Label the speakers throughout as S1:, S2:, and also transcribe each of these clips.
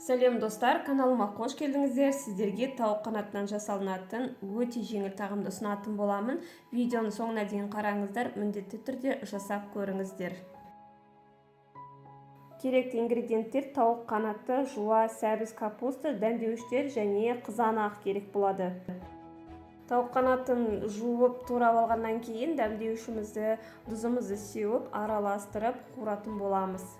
S1: Сәлем достар, каналыма қош келдіңіздер. Сіздерге тауық қанатынан жасалынатын өте жеңіл тағамды ұсынатын боламын. Видеоның соңына дейін қараңыздар, міндетті түрде жасап көріңіздер. Керекті ингредиенттер: тауық қанаты, жуа, сәбіз, капуста, дәмдеуіштер және қызанақ керек болады. Тауық қанатын жуып турап алғаннан кейін дәмдеуішімізді, тұзымызды сеуіп, араластырып қуыратын боламыз.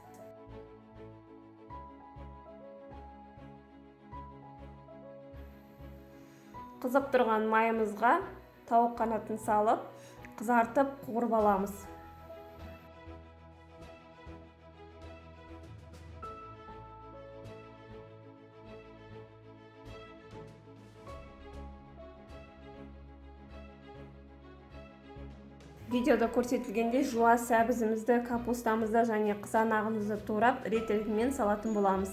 S1: Қызып тұрған майымызға тауық қанатын салып, қызартып қуырып аламыз. Видеода көрсетілгендей жуа сәбізімізді, капустамызды және қызанағымызды турап, рет-ретімен салатын боламыз.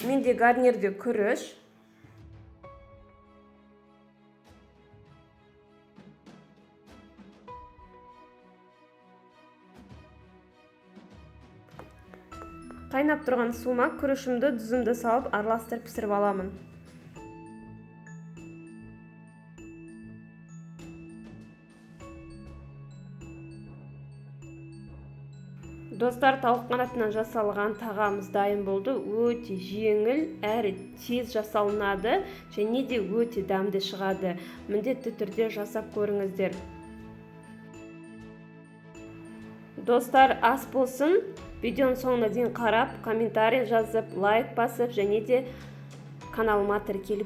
S1: Менде гарнирде күріш, қайнап тұрған суыма күрішімді, тұзымды салып араластырып пісіріп аламын. Достар, тауық қанатынан жасалған тағамымыз дайын болды. Өте жеңіл, әрі тез жасалынады және де өте дәмді шығады. Міндетті түрде жасап көріңіздер. Достар, ас болсын. Видеоның соңына дейін қарап, комментарий жазып, лайк басып және де каналыма тіркеліп